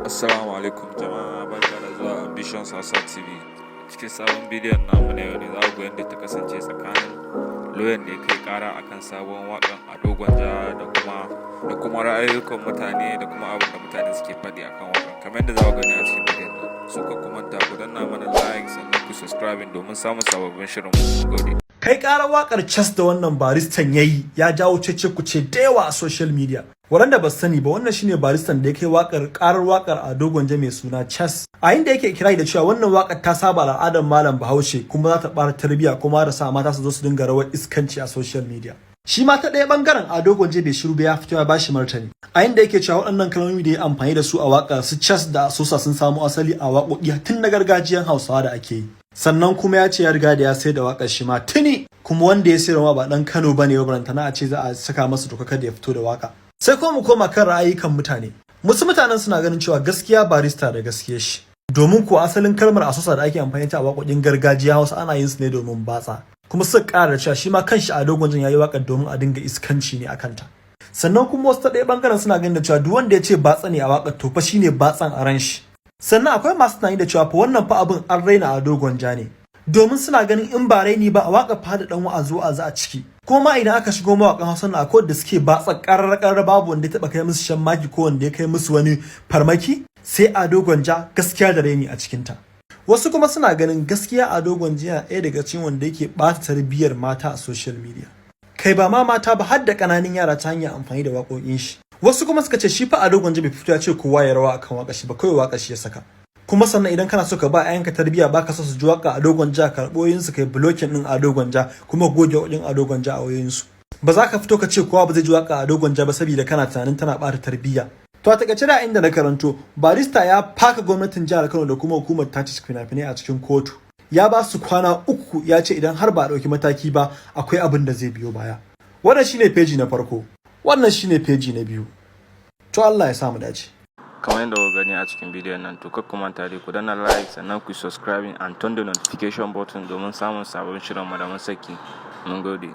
Assalamu alaikum jama'a, barka da zuwa Ambitions Hausa TV. Cikin sabon bidiyon namu na yau ne za ku ga yadda ta kasance tsakanin lauyan da ya kai kara akan sabon waƙan Ado Gwanja da kuma ra'ayoyin mutane da kuma abin da mutane suke faɗi akan waƙan, kamar yadda za ku gani a cikin bidiyon nan. So kar ku manta ku danna mana like, sannan ku subscribe domin samun sababbin shirin mu. Gode. Kai ƙarar waƙar Cas da wannan baristan ya yi ya jawo cece kuce da yawa a social media. Waɗanda ba su sani ba, wannan shine baristan da ya kai waƙar ƙarar waƙar Ado Gwanja mai suna Cas. A inda yake kirari da cewa wannan waƙar ta saba al'adar malam Bahaushe, kuma za ta ɓata tarbiyya, kuma da sa mata su zo su dinga rawar iskanci a social media. Shi ma ta ɗaya ɓangaren, Ado Gwanja bai shiru ba, ya fito ya bashi martani. A inda yake cewa waɗannan kalmomi da ya amfani da su a waƙar su Cas da Sosa sun samo asali a waƙoƙi tun na gargajiyan Hausawa da ake yi. Sannan kuma ya ce ya riga da ya sai da waƙar shi ma tuni, kuma wanda ya sayar ma ba ɗan Kano bane ba, barantana a ce za a saka masa doka kada ya fito da waƙa. Sai kuma mu koma kan ra'ayikan mutane. Wasu mutanen suna ganin cewa gaskiya barista da gaskiya shi. Domin kuwa asalin kalmar asosa da ake amfani ta a waƙoƙin gargajiya Hausa ana yin su ne domin batsa. Kuma suka ƙara da cewa shi ma kanshi Ado Gwanjan ya yi waƙar domin a dinga iskanci ne a kanta. Sannan kuma wasu ta ɗaya ɓangaren suna ganin da cewa duk wanda ya ce batsa ne a waƙar, to fa shine batsan a ran shi. Sannan akwai masu tunani da cewa fa wannan fa abin an raina Ado Gwanja ne. Domin suna ganin in ba raini ba, a waƙar fa da ɗan wa'azi wa'azi a ciki. Ko ma idan aka shigo mawaƙan Hausa na, akwai da suke batsa ƙarar ƙarar, babu wanda ya taɓa kai musu shan maki ko wanda ya kai musu wani farmaki sai Ado Gwanja. Gaskiya da raini a cikinta. Wasu kuma suna ganin gaskiya Ado Gwanja yana ɗaya daga cikin wanda yake ɓata tarbiyyar mata a social media. Kai, ba ma mata ba, har da ƙananan yara, ta hanyar amfani da waƙoƙin shi. Wasu kuma suka ce shi fa Ado Gwanja bai fito ya ce kowa ya rawa akan waƙar shi ba, kawai waƙar shi ya saka. Kuma sannan idan kana so ka ba 'ya'yanka tarbiyya, baka so su ji waƙa Ado Gwanja, karɓo su kai blocking ɗin Ado Gwanja, kuma goge waƙoƙin Ado Gwanja a wayoyinsu. Ba za ka fito ka ce kowa ba zai ji waƙa Ado Gwanja ba saboda kana tunanin tana ɓata tarbiyya. To, a takaice da inda na karanto, barista ya faka gwamnatin jihar Kano da kuma hukumar tace fina-finai a cikin kotu. Ya ba su kwana 3, ya ce idan har ba a ɗauki mataki ba, akwai abin da zai biyo baya. Wannan shine feji na farko. Wannan shine feji na biyu. To, Allah ya sa mu dace. Kamar yadda kuka gani a cikin bidiyon nan, to kar ku manta dai ku danna like, sannan ku subscribe and turn the notification button domin samun sabon shirin mu da mun saki. Mun gode.